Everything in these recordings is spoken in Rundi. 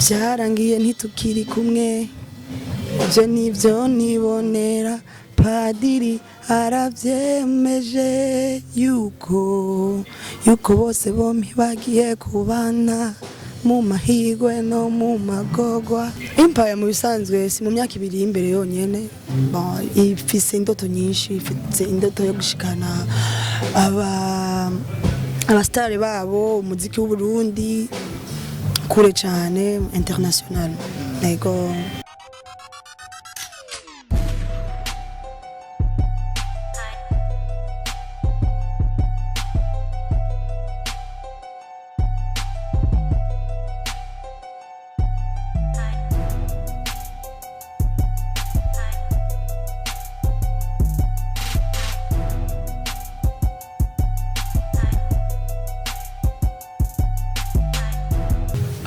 Byarangiye, ntitukiri kumwe. Ibyo nibyo nibonera. Padiri arabyemeje yuko bose bombi bagiye kubana mu mahirwe no mu magorwa. Empire mu bisanzwe si mu myaka 2 y'imbere yonyene. Bon, ifise indoto nyinshi, ifise indoto yo gushikana abasitari babo, umuziki w'Uburundi kure cyane, international, yego.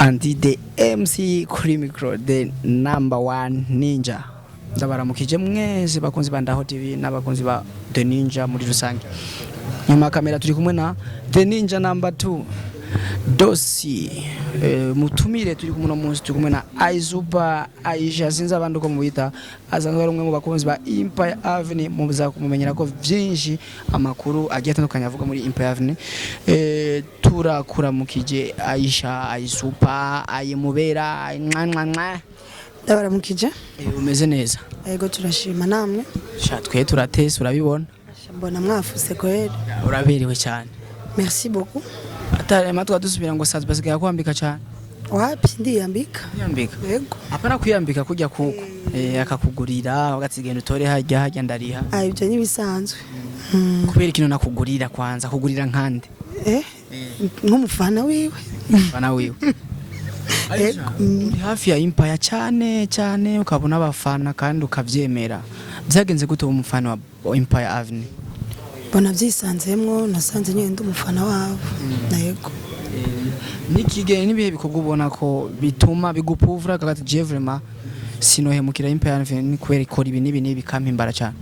Andy the MC kuri micro, the number one ninja. Ndabaramukije mwese bakunzi ba Ndaho TV n'abakunzi ba The Ninja muri rusange. Nyuma ya kamera turi kumwe na The Ninja number 2 Dosi. Mutumire turi kumwe no munsi, turi kumwe na Aizuba Aisha, sinzi abandi uko mubita, asanzwe ari umwe mu bakunzi ba Empire Avenue. Muza kumumenyera ko vyinshi, amakuru agiye atandukanye avuga muri Empire Avenue. Turakuramukije Aisha, Aizuba, Ayimubera, mwa mwa mwa. Ndabaramukije. Umeze neza? Yego, turashima, namwe? Sha, twe turatese, urabibona. Mbona mwafuse kweri. Uraberewe cyane. Merci beaucoup. Atarema twadusubira ngo sazi basigaye kwambika cyane. Wapi, ndiyambika. Kwiyambika? Yego. Apana kwiyambika kujya kuko akakugurira ugatsigenda utore hajya hajya ndariha. Ah, ibyo ntibisanzwe. Kubera ikintu nakugurira kwanza kugurira nkande? Nk'umufana wiwe. Bana wiwe. Yego. Uri hafi ya Empire cyane cyane, ukabona abafana kandi ukavyemera. Byagenze gute uwo mufana wa Empire Avenue? Mbona byisanzemwo, nasanze nyine ndi umufana wabo, yego. Nikige nibihe bikorwa ubona ko bituma bigupuvura kagati je vraiment sinohemukira Empire Avenue ni kubera ikora ibi n'ibi n'ibi bikampimbara cyane?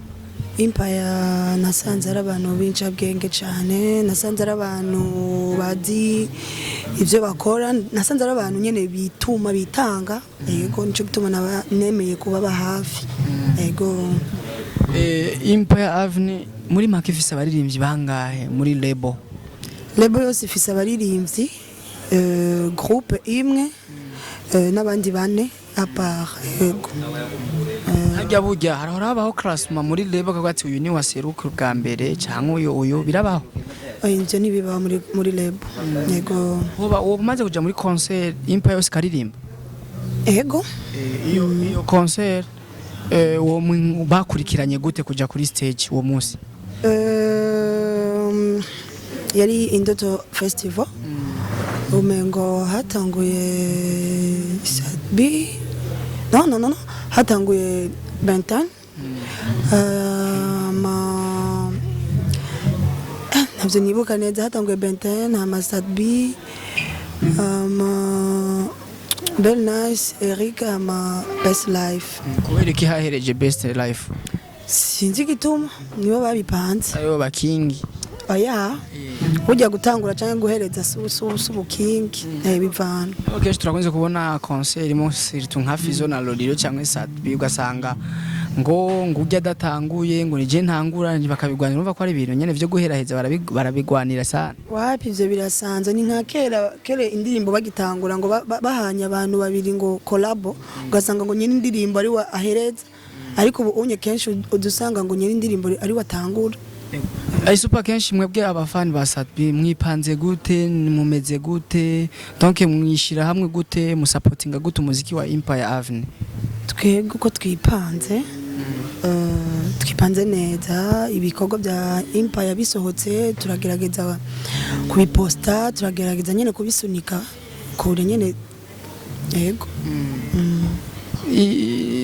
Empire nasanze ari abantu b'incabwenge cyane, nasanze ari abantu bazi ibyo bakora, nasanze ari abantu nyine bituma bitanga, yego. Nicyo gituma nemeye kubaba hafi, yego. Empire Avenue muri make ifise abaririmbyi bangahe muri label? Label yose ifise abaririmbyi, groupe imwe, n'abandi bane à part, yego. Harya burya harahora habaho classement muri label, kavuga ati uyu ni waseruka bwa mbere cyangwa uyu, birabaho? Oya, ibyo ntibibaho muri label, yego. Woba umaze kuja muri concert Empire yose ikaririmba? Yego. Iyo concert, uwo bakurikiranye gute kuja kuri stage uwo munsi? Yari Indoto Festival, umengo hatanguye Sadbi, no, no, no, no, hatanguye Bentan. Ma ntabyo nibuka neza. Hatanguye Bentan, hama Sadbi, hama Bell Nice, Eric, hama Best Life. Kubera iki hahereje Best Life? Sinzi igituma, nibo babipanze. Ayo bakingi. Oya, burya gutangura cyangwa guhereza si ubukingi, bivana. Kenshi turakunze kubona concert irimo surtout nka Fizo na Lolilo cyangwa Sadbi, ugasanga ngo urya adatanguye, ngo nije ntangura, bakabigwanira. Urumva ko ari ibintu nyene vyo guheraheza, barabigwanira sana. Wapi, ivyo birasanzwe. Ni nka kera kera indirimbo bagitangura ngo bahanye abantu babiri ngo collabo, ugasanga ngo nyine indirimbo ari we ahereza, ariko ubu unye kenshi udusanga ngo nyine indirimbo ari we atangura. Super, kenshi mwebwe abafani ba Sadbi mwipanze gute, mumeze gute, donc mwishira hamwe gute, musapotinga gute umuziki wa Empire Avenue? Twebwe uko twipanze, twipanze neza. Ibikorwa bya Empire bisohotse turagerageza kubiposta, turagerageza nyine kubisunika kure nyine, yego.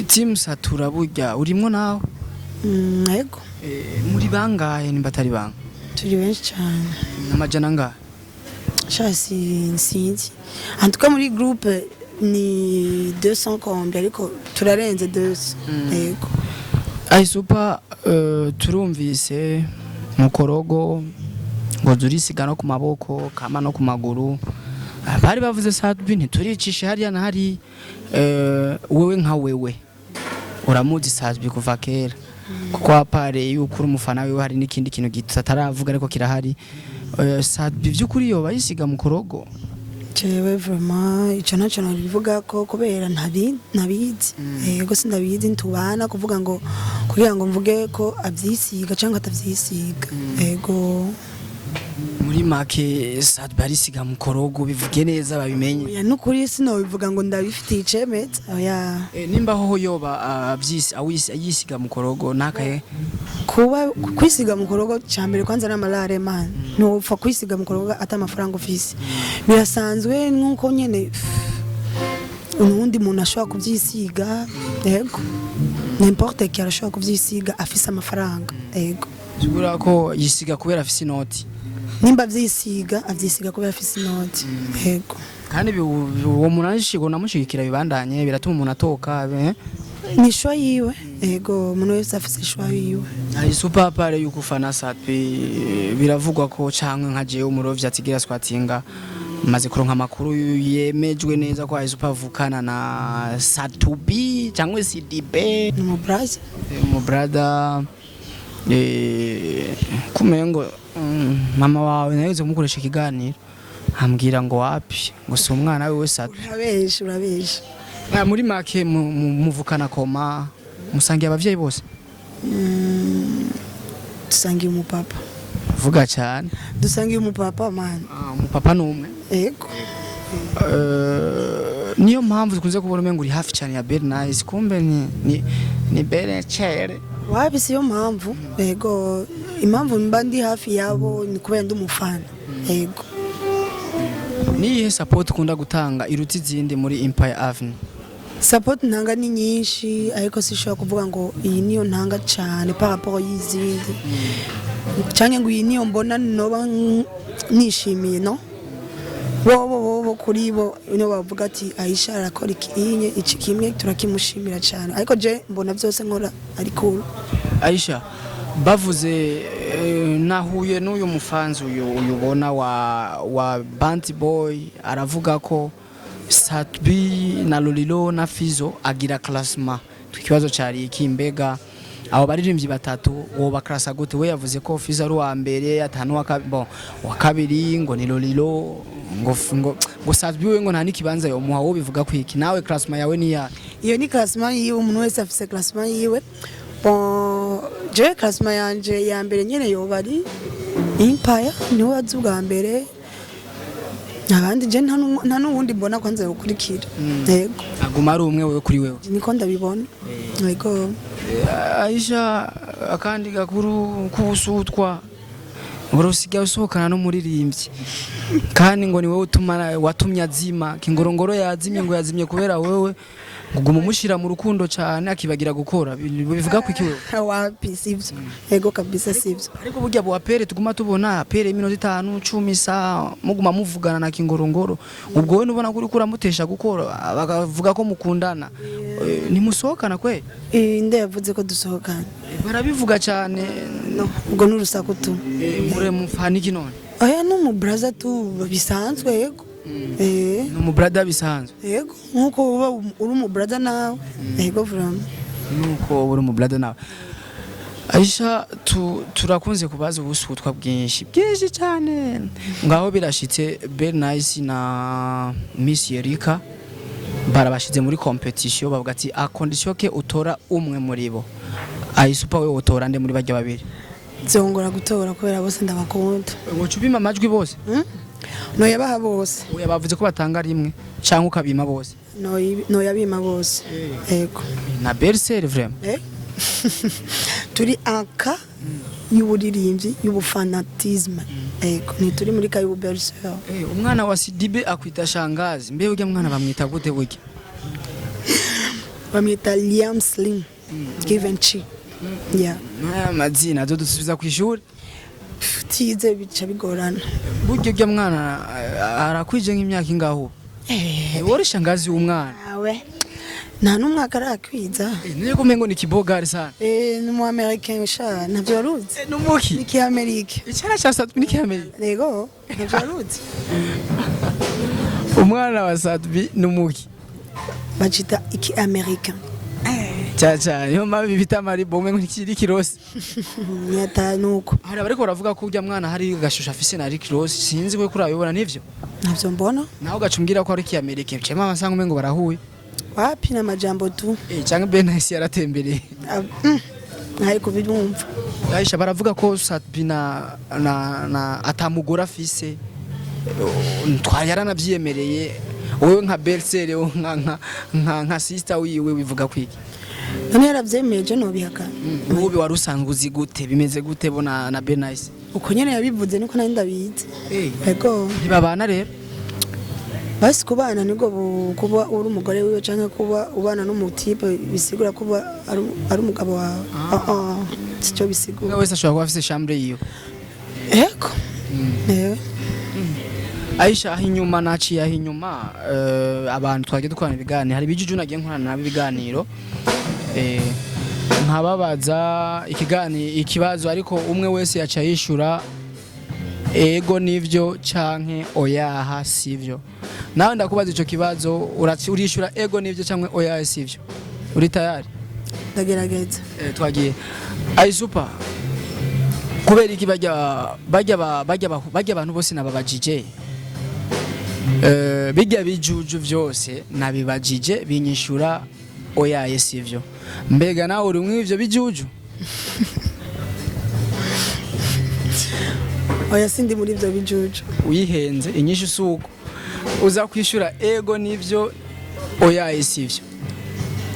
Team Satura burya urimwo nawe? Yego. Muri bangahe nimba atari banga? Turi benshi cyane. Amajana angahe? Sha, sinzi, en tout cas muri groupe ni 200 combien, ariko turarenze 200, yego. Ay Super, turumvise mukorogo ngo zurisiga no ku maboko kama no ku maguru. Bari bavuze Sat-B, ntituricishe hariya na hari. Wewe nka wewe uramuzi Sat-B kuva kera, kuko à part yuko uri umufana wiwe, hari n'ikindi kintu ataravuga ariko kirahari. Sat-B by'ukuri yoba yisiga mu korogo? Jewe vraiment ico naco nobivuga ko kubera ntabizi. Yego, sindabizi, ntubana kuvuga ngo kugira ngo mvuge ko avyisiga cyangwa atavyisiga. Yego. Muri make, Sat-B arisiga mu korogo, bivuge neza babimenye. Oya, nukuri sinobivuga ngo ndabifitiye icemeza, oya. Nimba hoho yoba avyisi yisiga mu korogo nakaye? Kuba kwisiga mu korogo, cyambere kwanza n'amalare man, ntupfa kwisiga mu korogo ata amafaranga ufise. Birasanzwe nkuko nyene unundi muntu ashobora kuvyisiga. Yego, n'importe qui arashobora kuvyisiga afise amafaranga, yego. Sigura ko yisiga kubera afise inoti? Nimba avyisiga, avyisiga kubera afise inoti, yego. Kandi uwo muntu arishigwa namushigikira, bibandanye biratuma umuntu atoka. Ni choix yiwe, yego, umuntu wese afise choix yiwe. Hari super pare yuko ufana Sat-B, biravugwa ko cankwe nka jewe umurovyi atigira squatinga maze kuronka amakuru yemejwe neza ko Super avukana na Satubi cyangwa Sidibe. Ni mu braza. Mu brother, kumengo mama wawe nageze kumukoresha ikiganiro ambwira ngo wapi, ngo si umwana wiwe Sat-B. Urabesha, urabesha. Ah, muri make muvukana koma musangiye abavyeyi bose? Dusangiye umupapa. Vuga cyane. Dusangiye umupapa man. Ah, umupapa ni umwe? Yego. Niyo mpamvu dukunze kubona umengo uri hafi cyane ya Bernice, kumbe ni Berecere. Wapi, siyo mpamvu. Yego, impamvu mba ndi hafi yabo ni kubera ndi umufana, yego. Niyihe support ukunda gutanga iruta izindi muri Empire Avenue? Support ntanga ni nyinshi, ariko sishobora kuvuga ngo iyi niyo ntanga cyane par rapport y'izindi, cyangwa ngo iyi niyo mbona noba nishimiye. No bobo bobo kuri bo nibo bavuga ati Aisha arakora ikinye iki kimwe, turakimushimira cyane, ariko je mbona byose nkora ari cool. Aisha, bavuze nahuye n'uyu mufanzi uyu ubona wa Banty Boy, aravuga ko Sat-B na Lolilo na Fizo agira classement. Ikibazo cari iki? Mbega abo baririmbyi batatu woba classa gute? We yavuze ko Fizo ari uwa mbere, atanu wa bon, wa kabiri ngo ni Lolilo, ngo Sat-B we ngo nta n'ikibanza yomuha. Wo bivuga kwiki nawe? Classement yawe ni ya? Iyo ni classement yiwe, umuntu wese afise classement yiwe. Bon, je classement yanje ya mbere nyene yoba ari Empire, niwe azi ubwa mbere, abandi je nta n'uwundi mbona kwanza yokurikira, yego. Aguma ari umwe wewe kuri wewe? Niko ndabibona, yego. Aisha, akandi gakuru k'ubusutwa, ngo usigaye usohokana n'umuririmbyi kandi ngo ni wowe utuma watumye azima Kingorongoro, yazimye, ngo yazimye kubera wewe, ngo uguma umushira mu rukundo cyane akibagira gukora. Bivuga ko iki wewe? Wapi, sivyo, yego kabisa sivyo. Ariko burya bu appel tuguma tubona, appel y'iminota 5, 10, isaha, muguma muvugana na Kingorongoro, ubwo we nubona ko uriko uramutesha gukora, bakavuga ko mukundana. Ntimusohokana kwe? Inde yavuze ko dusohokana? Barabivuga cyane. No, ubwo ni urusaku tu. Mure mufana iki none? Oya, ni umuburaza tu bisanzwe, yego. Ni umubrada bisanzwe? Yego, nkuko uba uri umuburaza nawe, yego vraiment. Nuko uri umubrada nawe. Aisha, turakunze kubaza ubusutwa bwinshi bwinshi cyane. Ngaho birashitse, Bernice na Miss Erika barabashize muri competition, bavuga ati à condition que utora umwe muri bo. Aisupa, we utora nde muri bajya babiri? Zongora gutora kubera bose ndabakunda. Ngo ubima amajwi bose? Noyabaha bose. Oya, bavuze ko batanga rimwe cyangwa ukabima bose. Noyabima bose, yego. Na belle-sœur vraiment? Eh? Turi anka y'uburirimbyi, y'ubufanatisme, yego, ntituri muri ka y'ububelle-sœur. Umwana wa Sidibe akwita shangazi, mbe urya mwana bamwita gute burya? Bamwita Liam Slim Givenchy, yeah. Aya mazina azodusubiza ku ishuri. Tize bica bigorana. Burya urya mwana arakwije nk'imyaka ingaho ubu? Wari shangazi w'umwana? Awe, nta n'umwaka arakwiza. Niyo kumengo ni kibogari sana. Ni umu Americain sha, ntavyo waruzi? Numuki? Ni kiamerike. Icyana cya Sat-B ni kiamerika? Yego, ntavyo waruzi? Umwana wa Sat-B ni umuki? Bacita iki Americain. Cyane cyane niyo mpamvu bita Maribo, umwe ngo Rick Ross. Nyata nuko. Hari abariko baravuga ko urya mwana hari agashusho afise na Rick Ross, sinzi ko kurabibona nivyo. Navyo mbona. Nawe ugaca umbwira ko ari iki Americain, cema abasanga umengo barahuye. Wapi, n'amajambo tu. Canke Ben Nice yaratembereye. Ntari kubibumva. Aisha, baravuga ko Sat-B na atamugore afise, twari yaranavyiyemereye. Wowe nka belle-sœur, nka sister wiwe, wivuga kwiki? None yaravyemeye, je nobihakana? Wowe wari usanzwe uzi gute, bimeze gute bo na Ben Nice? Uko nyene yabivuze niko nari ndabizi. Ego. Ntibabana rero? Basi kubana nibwo kuba uri umugore wiwe canke kuba ubana n'umutipe bisigura kuba ari umugabo wawe. Ah ah, sico bisigura. Umwe wese ashobora kuba afise chambre yiwe. Ego. Eh. Aisha, aho inyuma naciye, aho inyuma abantu twagiye dukorana ibiganiro, hari ibijuju nagiye nkorana nabo ibiganiro, nkababaza ikibazo, ariko umwe wese yaca yishura ego nivyo canke oyaha sivyo. Nawe ndakubaza ico kibazo, urishura ego nivyo canke oyaha sivyo. Uri tayari? Ndagerageza. Twagiye. Aisupa, kubera iki bajya abantu bose nababajije, bijya bijuju vyose nabibajije binyishura oyaye sivyo. Mbega nawe uri mw'ivyo bijuju? Oya, sindi muri ivyo bijuju. Uyihenze inyishu suko uza kwishura ego nivyo, oyaye sivyo.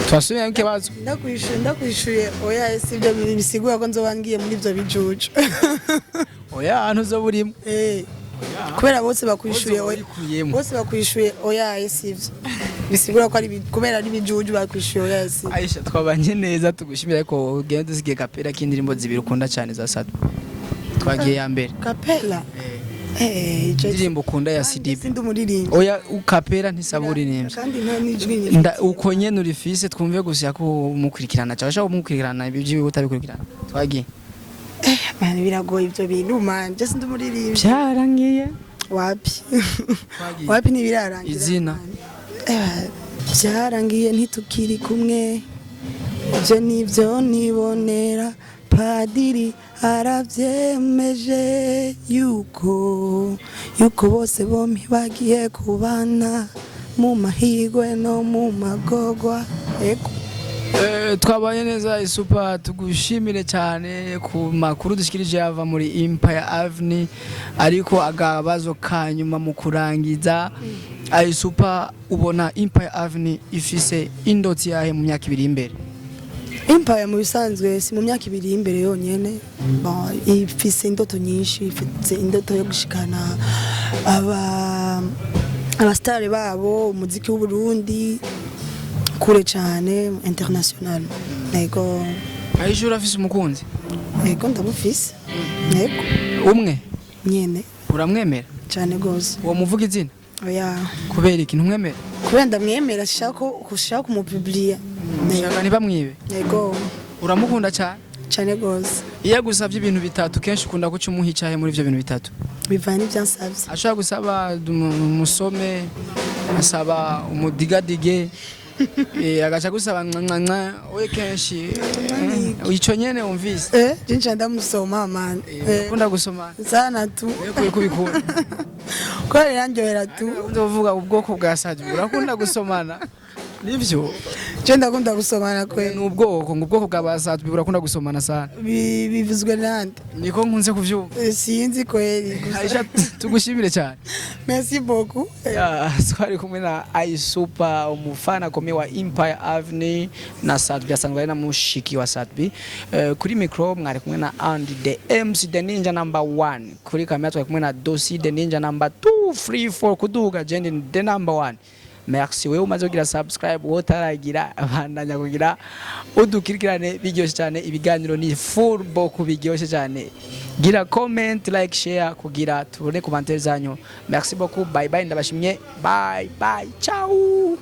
Twasubiye ikibazo. Ndakwishuye oya sivyo, bisigura ko nzoba ngiye muri ivyo bijuju. Oya, ntuzoba urimo. Eh. Kubera bose bakwishuye Uzoba oya. urikuyemo. Bose bakwishuye oya sivyo. Bisigura ko ari kubera ari bijuju bakwishuye oya sivyo. Aisha, twabanye neza, tugushimira, ariko ugende usigiye kapera k'indirimbo zibiri ukunda cyane za Sat-B. Twagiye, ya mbere. Kapela. Eh, ico Indirimbo ukunda ya CDB. Sindi umuririmbyi. Oya, ukapera ntisaba uririmbye. Kandi nta n'ijwi nyine. Uko nyene urifise, twumve gusa ko umukurikirana cyangwa ushaka kumukurikirana, ibyo byiwe utabikurikirana. Twagiye. Man, biragoye ibyo bintu man. Je sindi umuririmbyi. Byarangiye. Wapi? Twagiye. Wapi, ntibirarangira. Izina. Man. Byarangiye ntitukiri kumwe, ibyo nibyo nibonera, padiri arabyemeje yuko bose bombi bagiye kubana mu mahirwe no mu magogwa. Ego. Twabaye neza Isupa, tugushimire cyane ku makuru dushikirije yava muri Empire Avenue. Ariko agabazo ka nyuma mu kurangiza, Isupa, ubona Empire Avenue ifise indoti yahe mu myaka 2 imbere? Empire mu bisanzwe si mu myaka 2 imbere yonyene. Bon, ifise indoto nyinshi, ifise indoto yo gushikana abasitari babo, umuziki w'Uburundi kure cyane international. Yego. Aisha, urafise umukunzi? Yego, ndamufise. Yego. Umwe? Nyene. Uramwemera? Cyane gose. Uwo muvuga izina? Oya. Kubera iki ntumwemera? Kubera ndamwemera, shaka kumupubliya. Ushaka ntibamwibe? Yego. Uramukunda cyane? Cyane gose. Iyo agusabye ibintu bitatu, kenshi ukunda guca umuha icahe muri ivyo bintu bitatu? Bivanye n'ivyansavye. Ashobora gusaba umusome, asaba umudigadige, agaca gusaba nwa we kenshi, ico nyene wumvise? Eh, je ndamusoma man. Ukunda gusoma? Sana tu. Wewe kuye kubikunda? Kubera irandyohera tu. Ukunze kuvuga ubwoko bwa Sat-B urakunda gusomana, nivyo? Je ndakunda gusomana kwe. Ni ubwoko, ngo ubwoko bwa ba Sat-B burakunda gusomana sana. Bivuzwe nande? Niko nkunze kuvyumva. Sinzi kweli gusa. Aisha, tugushimire cyane. Merci beaucoup. Ya, twari kumwe na Aisupa, umufana akomeye wa Empire Avenue na Sat-B, asanzwe ari na mushiki wa Sat-B. Kuri micro mwari kumwe na Andy the MC the Ninja number 1. Kuri kamera twari kumwe na Dosi the Ninja number 2 3 4 kuduga Jendi the number 1. Merci wewe umaze kugira subscribe, wowe utaragira bandanya kugira udukurikirane, biryoshye cyane, ibiganiro ni full boku, biryoshye cyane. Gira comment, like, share kugira tubone commentaire zanyu. Merci beaucoup, bye bye, ndabashimye, bye bye, ciao.